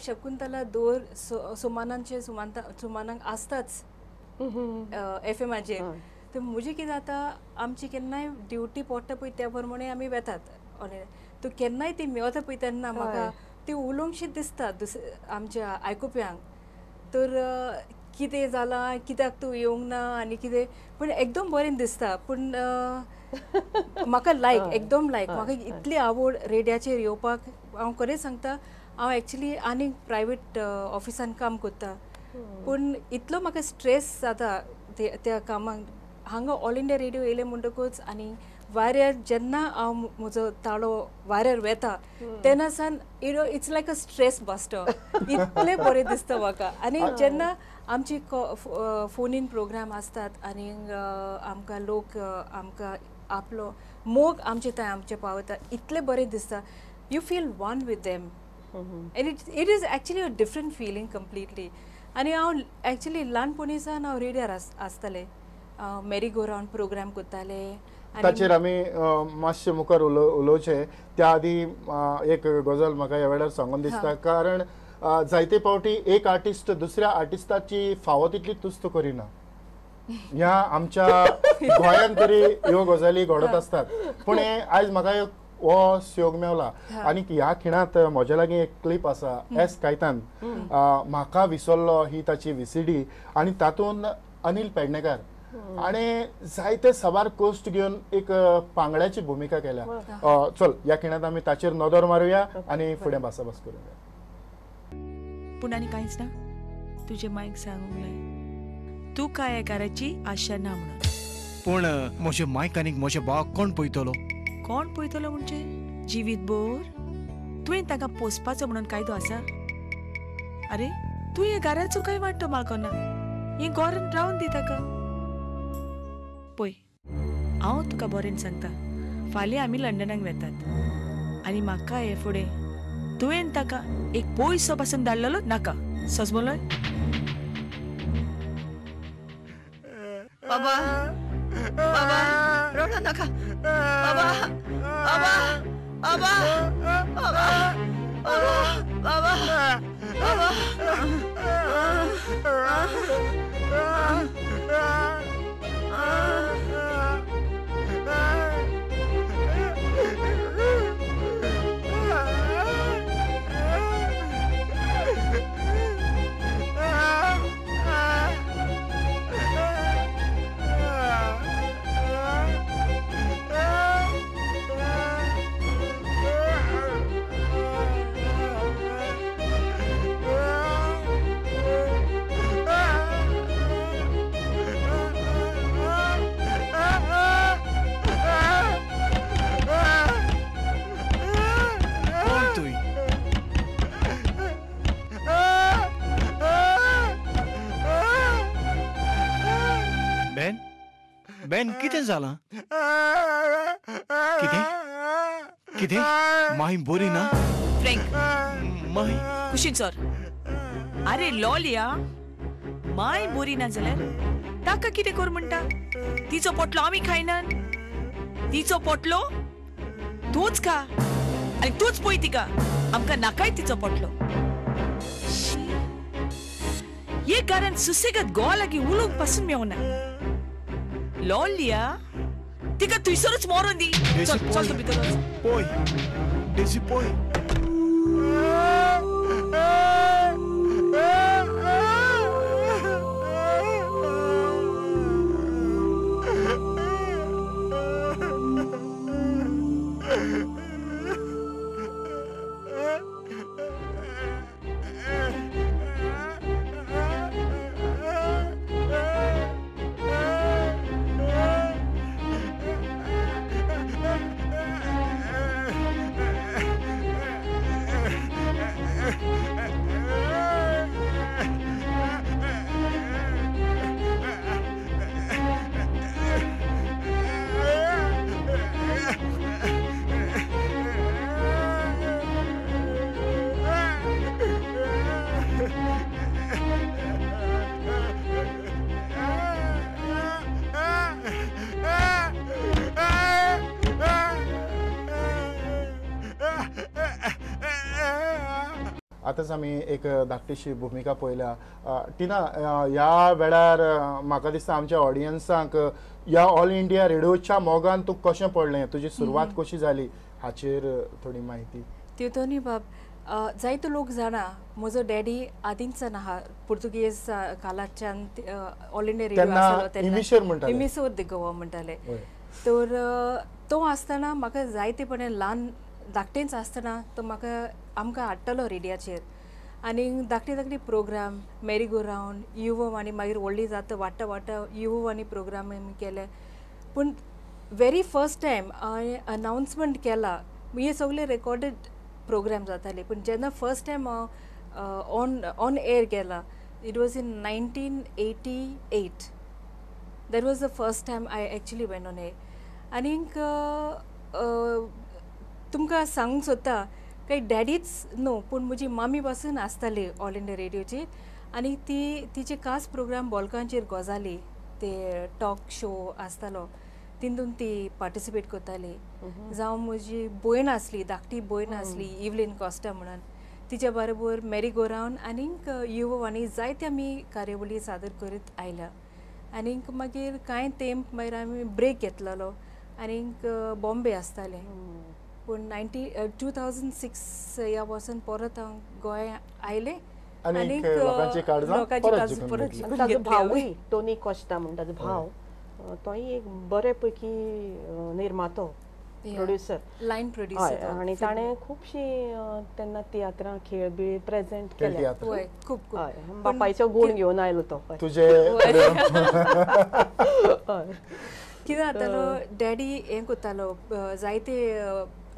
शकुंतला दर सुमानांचे सुमानांक आसताच एफ एमाचेर. तर म्हजें कितें जाता, आमची केन्नाय ड्युटी पडटा पळय त्या प्रमाणे आमी वेतात. तर केन्नाय ती मेवता पळय तेन्ना म्हाका ती उलोवंकशी दिसता दुसरे आमच्या आयकुप्यांक. तर कितें जालां, कित्याक तूं येवंक ना आनी कितें, पूण एकदम बरें दिसता. पूण म्हाका लायक, एकदम लायक, म्हाका इतली आवड रेडियाचेर येवपाक. हांव खरें सांगता, हांव एक्चुली आनीक प्रायवेट ऑफिसान काम करता, पूण इतलो म्हाका स्ट्रेस जाता त्या कामाक. हांगा ऑल इंडिया रेडियो येयलें म्हणटकूच आनी वाऱ्यार जेन्ना हांव म्हजो ताळो वाऱ्यार वेता तेन्ना सान you know it's like a stress buster, इतलें बरें दिसता म्हाका. आनी जेन्ना आमची फोन इन प्रोग्राम आसतात आनी आमकां लोक आमकां आपलो मोग आमचे थंय आमचे पावता, इतलें बरें दिसता. You feel one with them and it is actually a different feeling completely. आनी हांव एक्चुली ल्हानपणी सावन हांव रेडियार आसतालें, मेरी गो रावंड प्रोग्राम करताले. ताचेर आमी मातशें मुखार उलोवचें त्या आदी एक गजाल म्हाका ह्या वेळार सांगून दिसता, कारण जायते फावटी एक आर्टिस्ट दुसऱ्या आर्टिस्टाची फावो तितली तुस्त करिना. ह्या आमच्या गोंयांत तरी ह्यो गजाली घडत आसतात, पूण आयज म्हाका हो सहयोग मेवला. आनी ह्या खिणांत म्हज्या लागीं एक क्लिप आसा, एस कायतान म्हाका विसरलो ही ताची VCD, आनी तातूंत अनिल पेडणेकर आनी जायते साबार कश्ट घेवन एक पांगड्याची भुमिका केल्या. चल ह्या खिणांत आमी ताचेर नदर मारुया आनी फुडें भासाभास करुया. पूण आनी कांयच ना, तुजे मायक सांगूंक लाय तूं काय एकाराची आशा ना म्हणून. पूण म्हजे मायक आनीक म्हज्या भावाक कोण पळयतलो? कोण पळयतलो म्हणजे जिवीत भर तुवें ताका पोसपाचो म्हणून कायदो आसा? अरे तूं हे घराचो काय वांटो मागना, हें घरान रावन दी ताका. पळय हांव तुका बरें सांगता, फाल्यां आमी लंडनाक वेतात आनी म्हाका हे फुडें तुवें ताका एक पयसो पासून धाडलेलो नाका. सजमलोय? बाबा बाबा रडो नाका बाबा, बाबा बाबा बाबा बाबा बाबा बेन कितें जालां? कितें कितें माय बरी ना? फ्रँक my कुशीन सर. अरे लॉलिया, माय बरी ना जाल्यार ताका कितें कर म्हणटा? तिचो पोटलो आमी खायनात, तिचो पोटलो तूंच खा आनी तूंच पळय तिका, आमकां नाकाय तिचो पोटलो. हे कारण सुसेगाद गोवा लागीं उलोवंक पासून मेवना. लॉलिया तिका थंयसरूच मरोन दी. चल चल तूं भितर वच. पळय डेजी पळय. आतांच आमी एक धाकटीशी भुमिका पळयल्या. टिना, ह्या वेळार म्हाका दिसता आमच्या ऑडियन्सांक ह्या ऑल इंडिया रेडिओच्या मोगान तूं कशें पडलें, तुजी सुरवात कशी जाली हाचेर थोडी म्हायती. तेतोनी बाब, जायते लोक जाणा म्हजो डॅडी आदींचान आहा, पुर्तुगेज कालाच्यान ऑल इंडिया रेडिओ आसलो तेन्ना, इमिसोर दे गोवा म्हणटाले. तर तो आसतना म्हाका जायतेपणे ल्हान धाकटेंच आसतना तो म्हाका आमकां हाडटालो रेडियाचेर आनी धाकटी धाकटी प्रोग्राम मेरी गो रावंड युववाणी, मागीर व्हडली जाता वाडटा वाडटा युववाणी प्रोग्राम आमी केले. पूण व्हेरी फर्स्ट टायम हांवें अनावन्समेंट केला, हे सगळे रेकॉर्डेड प्रोग्राम जाताले, पूण जेन्ना फर्स्ट टायम हांव ऑन एअर गेला, it was in 1988. That was the first time I actually went on air. आनीक तुमकां सांगूंक सोदता काही डॅडीच न्हू पूण म्हजी मामी पासून आसताली ऑल इंडिया रेडियोचेर आनी ती तिचे खास प्रोग्राम बोलकांचेर गजाली ते टॉक शो आसतालो तितून ती पार्टिसिपेट करताली. जावं म्हजी भयण आसली, धाकटी भयण आसली इवलीन कॉस्टा म्हणून, तिच्या बरोबर मेरी गो रावंड आनीक युववाणी जायते आमी कार्यावळी सादर करीत आयल्या. आनीक मागीर कांय तेंप मागीर आमी ब्रेक घेतलेलो आनीक बॉम्बे आसताले. पूण 2006 ह्या वर्सान परत हांव गोंय आयलें आनीक लोकांची परत जिखून. ताजो भावूय टोनी कॉस्टा म्हण ताजो भाव, तोय एक बरे पैकी निर्मातो, प्रोड्युसर, लायन प्रोड्युसर, आनी ताणें खुबशीं तेन्ना तियात्रां खेळ बी प्रेजेंट केले. खूब खूब बापायचो गूण घेवन आयलो तो. तुजे कितें जातालो, डॅडी हें करतालो, जायते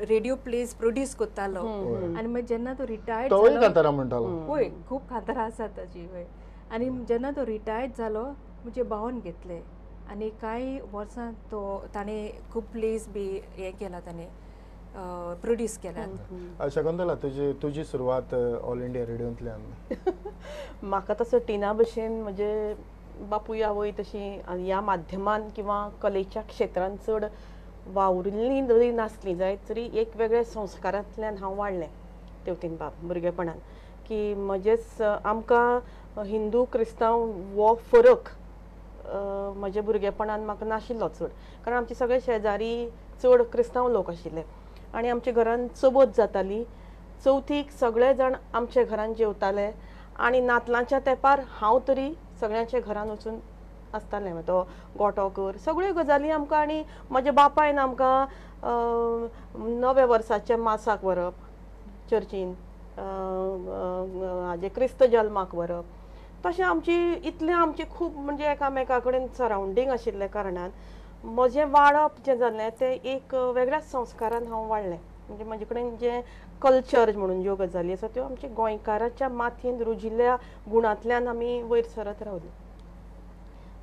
रेडियो प्लेज प्रोड्यूस करतालो आनी मागीर जेन्ना तो रिटायर्ड जालो, म्हणटालो हय खूब कांतारां आसात ताजी, हय. आनी जेन्ना तो रिटायर्ड जालो म्हजे भावान घेतले आनी कांय वर्सां तो ताणें खूब प्लेज बी हें केला, ताणें प्रोड्यूस केला. शकुंतला, तुजी सुरवात ऑल इंडिया रेडियोंतल्यान? म्हाका तसो टिना भशेन म्हजे बापूय आवय तशी ह्या माध्यमान किंवा कलेच्या क्षेत्रान चड वावुरलीं जरी नासलीं जायत तरी एक वेगळ्या संस्कारांतल्यान हांव वाडलें तेवतीन बाब भुरगेपणान, की म्हजेच आमकां हिंदू क्रिस्तांव हो फरक म्हज्या भुरगेपणान म्हाका नाशिल्लो चड, कारण आमचे सगळे शेजारी चड क्रिस्तांव लोक आशिल्ले आनी आमच्या घरान चवथ जाताली, चवथीक सगळे जाण आमच्या घरान जेवताले आनी नातलांच्या तेंपार हांव तरी सगळ्यांच्या घरान वचून आसतालें, तो गोटो कर सगळ्यो गजाली आमकां. आनी म्हज्या बापायन आमकां नव्या वर्साच्या मासाक व्हरप चर्चीन, हाजे क्रिस्त जल्माक व्हरप, तशें आमची इतलें आमची खूब म्हणजे एकामेका कडेन सरावंडींग आशिल्ल्या कारणान म्हजें वाडप जें जालें तें एक वेगळ्याच संस्कारान हांव वाडलें. म्हणजे म्हजे कडेन जें कल्चर म्हणून ज्यो गजाली आसा त्यो आमच्या गोंयकाराच्या मातयेन रुजिल्ल्या गुणांतल्यान आमी वयर सरत रावली.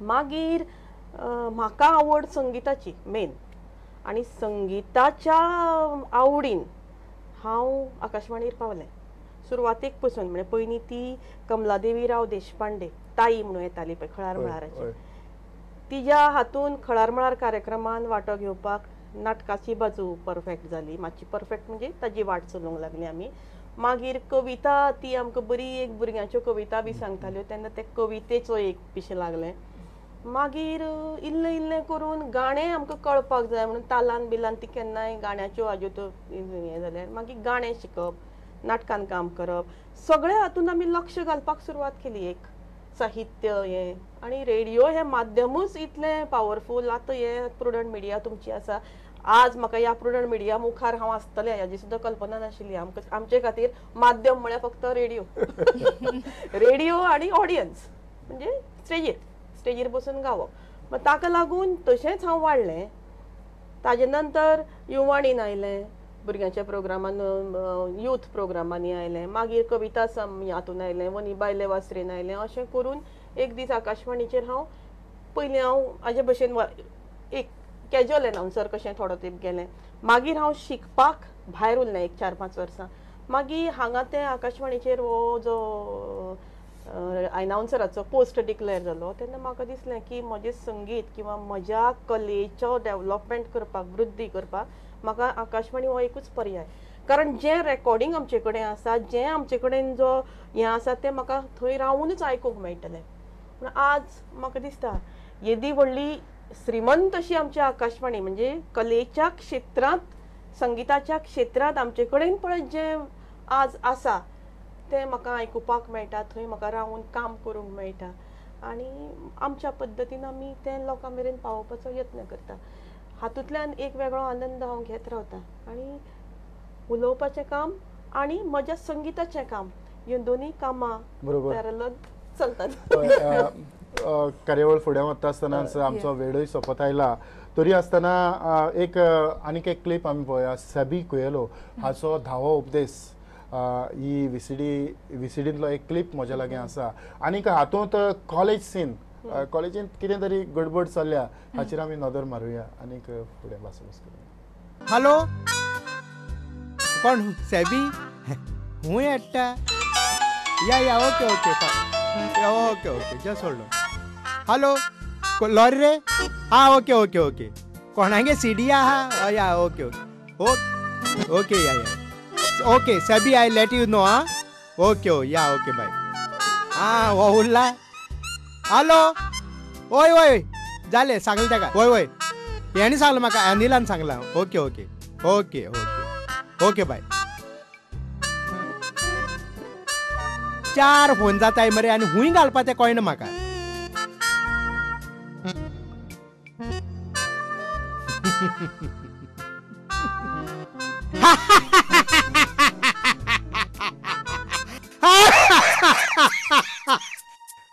मागीर म्हाका आवड संगिताची मेन, आनी संगिताच्या आवडीन हांव आकाशवाणीर पावलें सुरवातेक पसून. म्हणजे पयलीं ती कमलादेवी राव देशपांडे ताई म्हणून येताली पळय खळार मळाराची, तिज्या हातून खळार मळार कार्यक्रमान वांटो घेवपाक नाटकाची बाजू परफेक्ट जाली, मातशी परफेक्ट म्हणजे ताजी वाट चलोवंक लागली आमी. मागीर कविता ती आमकां बरी एक भुरग्यांच्यो कविता बी सांगताल्यो तेन्ना ते कवितेचो एक पिशें लागलें. मागीर इल्लें इल्लें करून गाणें आमकां कळपाक जाय म्हणून तालान बिलान ती केन्नाय गाण्याच्यो हाज्यो त्यो हें जालें. मागीर गाणें शिकप, नाटकान काम करप, सगळ्या हातून आमी लक्ष घालपाक सुरवात केली. एक साहित्य हें आनी रेडियो हें माध्यमूच इतलें पावरफूल. आतां हें प्रुडंट मिडिया तुमची आसा, आज म्हाका ह्या प्रुडंट मिडिया मुखार हांव आसतलें हाजी सुद्दां कल्पना नाशिल्ली. आमकां आमचे खातीर माध्यम म्हळ्यार फक्त रेडियो रेडियो आनी ऑडियन्स म्हणजे स्टेजीर स्टेजीर बसून गावप. मागीर ताका लागून तशेंच हांव वाडलें. ताजे नंतर युवाणीन आयलें, भुरग्यांच्या प्रोग्रामान यूथ प्रोग्रामांनी आयलें, मागीर कविता हातून आयलें, वनी बायले वासरेन आयलें. अशें करून एक दीस आकाशवाणीचेर हांव पयलीं हांव हाजे भशेन एक कॅज्युअल एनावन्सर कशें थोडो तेंप गेलें. मागीर हांव शिकपाक भायर उरलें एक 4-5 वर्सां. मागीर हांगा ते आकाशवाणीचेर हो जो एनावन्सराचो पोस्ट डिक्लेअर जालो तेन्ना म्हाका दिसलें की म्हजें संगीत किंवा म्हज्या कलेचो डेवलपमेंट करपाक, वृद्धी करपाक म्हाका आकाशवाणी हो एकूच पर्याय. कारण जें रेकॉर्डिंग आमचे कडेन आसा, जें आमचे कडेन जो हें आसा तें म्हाका थंय रावूनच आयकूंक मेळटलें. पूण आज म्हाका दिसता येदी व्हडली श्रीमंत अशी आमची आकाशवाणी म्हणजे कलेच्या क्षेत्रांत, संगिताच्या क्षेत्रांत आमचे कडेन पळय जें आज आसा तें म्हाका आयकुपाक मेळटा, थंय म्हाका रावून काम करूंक मेळटा आनी आमच्या पद्दतीन आमी तें लोकां मेरेन पावोवपाचो यत्न करता. हातूंतल्यान एक वेगळो आनंद हांव घेत रावता आनी उलोवपाचें काम आनी म्हज्या संगिताचें काम ह्यो दोनूय कामां पॅरलल चलतात. कार्यावळ फुडें वता आसतना आमचो वेळूय सोंपत आयला, तरी आसतना एक आनीक एक क्लिप आमी पळोवया. सॅबी कुएलो हाचो धावो उपदेश ही व्हीसीडींतलो एक क्लिप म्हज्या लागीं आसा आनीक हातूंत कॉलेज सीन, कॉलेजींत कितें तरी गडबड चल्ल्या हाचेर आमी नदर मारुया आनीक फुडें भासाभास करुया. हॅलो, कोण सॅबी? हूं येता. या या, okay okay okay okay, just hold on. Hello, lorry रे? हा, ओके ओके ओके. कोणागे सीडी आहा? या, okay okay okay, yeah yeah, okay Sabi, I let you know. हा, ओके, या, ओके, बाय. हा, हो उरला. हॅलो, वय वय, जालें सांगलें ताका. वय वय, हेणी सांगलां म्हाका, अनिलान सांगलां. Okay okay okay okay okay, bye. 4 phone जाताय मरे आनी हुंय घालपा तें कळना म्हाका.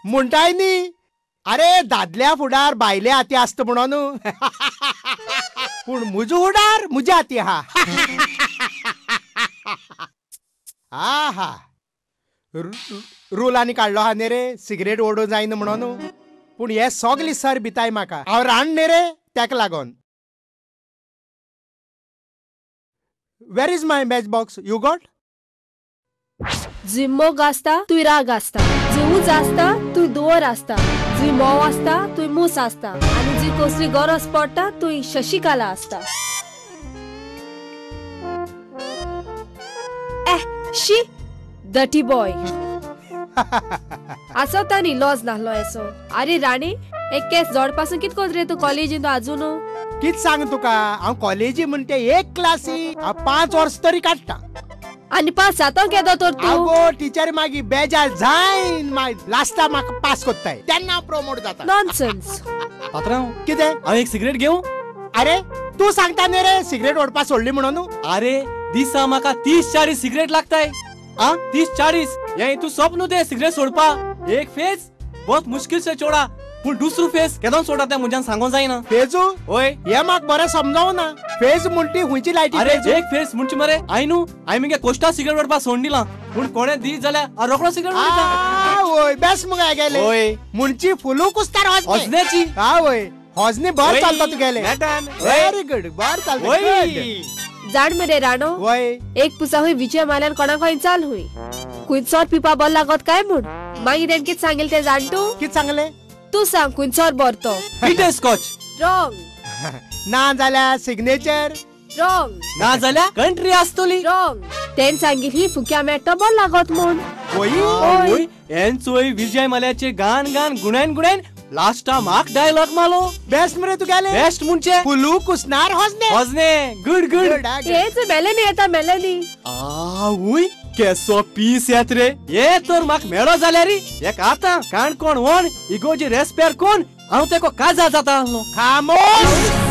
म्हणटाय न्ही, अरे दादल्या फुडार बायले हाती आसता म्हणून, पूण म्हजो फुडार म्हज्या हाती आहा. हा हा, रूल आनी काडलो आहा न्ही रे, सिगरेट ओडूं जायना म्हणून, पूण हे सगळे सर भिताय म्हाका. हांव रांड न्ही रे तेका लागून. Where is my match box? You got? जुंय मोग आसता तुय राग आसता, जुंय उज आसता तुय दुवर आसता, जुंय मोव आसता तुय मूस आसता आनी जुंय कसली गरज पडटा तुय शशिकला आसता. ए शी, डर्टी बॉय. आसता न्ही लॉज नासलो एसो. आरे राणी, एक केस जोडपासून कित कोत रे तूं कॉलेजीन आजून? कित सांग तुका, हांव कॉलेजी म्हणटे एक क्लासी हांव 5 वर्स तरी काडटा आनी पास जातो केदो तर तूं? आगो टिचर मागीर बेजार जायन मागीर लास्टा म्हाका पास कोत्ताय तेन्ना हांव प्रोमोट जाता. नॉनसेन्स. पात्रांव, कितें? हांव एक सिगरेट घेवं? अरे तूं सांगता न्ही रे सिगरेट ओडपा सोडली म्हणून. अरे दिसा म्हाका 30-40 सिगरेट लागताय. आ 30-40 हे तूं स्वप्न ते सिगरेट सोडपा. एक फेस बहुत मुश्किल से छोड़ा, पूण दुसरो फेस केदोन सोडा तें म्हज्यान सांगो जायना. फेजू? हय, हे म्हाका बरें समजावना. फेज म्हणटी खंयची लायटी? अरे एक फेस म्हणची मरे हांवें न्हू, हांवें मुगे कोश्टा सिगरेट ओडपा सोडून दिलां, पूण कोणें दी जाल्यार हांव रोकडो सिगरेट ओडटा. वय बेस्ट मुगे गेले. हय, म्हणची फुलू कुस्तार हजनेची. हा वय, हजने बर चलता तुगेले. व्हेरी गुड, बर चलता. जाण मरे राणो, वय एक पुसा हुंय विजय माल्यान कोणाक खंय चाल हुंय खुंयचोर पिपा बर लागत काय म्हूण, मागीर तेणें कितें सांगेल तें जाण तूं? कितें सांगलें? तूं सांग खुंयचोर बर तो? Peter Scotch. Wrong. ना जाल्यार सिग्नेचर. रॉंग. ना जाल्यार कंट्री आसतली. रॉंग. तेणें सांगिल्ली फुक्या मेट्टो बर लागत म्हूण. वय हेन चोय विजय माल्याचे गान गान गुणायन गुणायन लास्टा म्हाक डायलॉग मालो. बेस्ट मरे तुगेले. बेस्ट म्हणचे फुलू कुसनार हजने. हजने, गुड गुड. हेच मेलेनी येता मेलेनी. आवूय केसो पीस येत रे. हे तर म्हाका मेळो जाल्यार एक आतां काणकोण वण इगोजी रेस्पेर कोण हांव तेको काजार जाता आसलो. खामोश.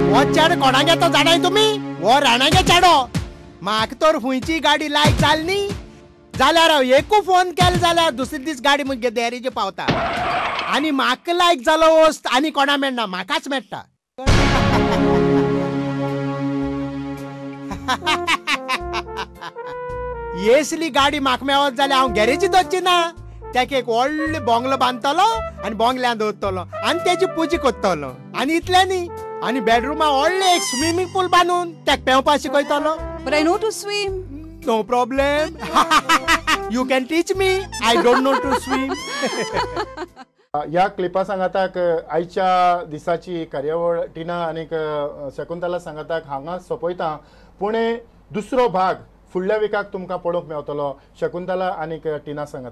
हो चेडो कोणागे तो जाणाय तुमी? हो राणागे चेडो. म्हाका तर खंयची गाडी लायक जाली न्ही जाल्यार हांव एकू फोन केलो जाल्यार दुसरे दीस गाडी मुगे देरीचे पावता. आनी म्हाका लायक जालो वस्त आनी कोणा मेळना, म्हाकाच मेळटा. येसली गाडी म्हाका मेळत जाल्यार हांव गॅरेजी दवरची ना, तेका एक व्हडलो बोंगलो बांदतलो आनी बोंगल्यान दवरतलो आनी तेजी पुजा करतलो. आनी इतलें न्ही, आनी बेडरुमा व्हडलें एक स्विमींग पूल बांदून तेका पेंवपाक शिकयतलो. But I know to swim. No problem. You can teach me. I don't know to swim. ह्या क्लिपा सांगाताक आयच्या दिसाची कार्यावळ टिना आनीक शकुंतला सांगाताक हांगा सोंपयता. पूण दुसरो भाग फुडल्या विकाक तुमकां पळोवंक मेवतलो. शकुंतला आनीक टिना सांगता.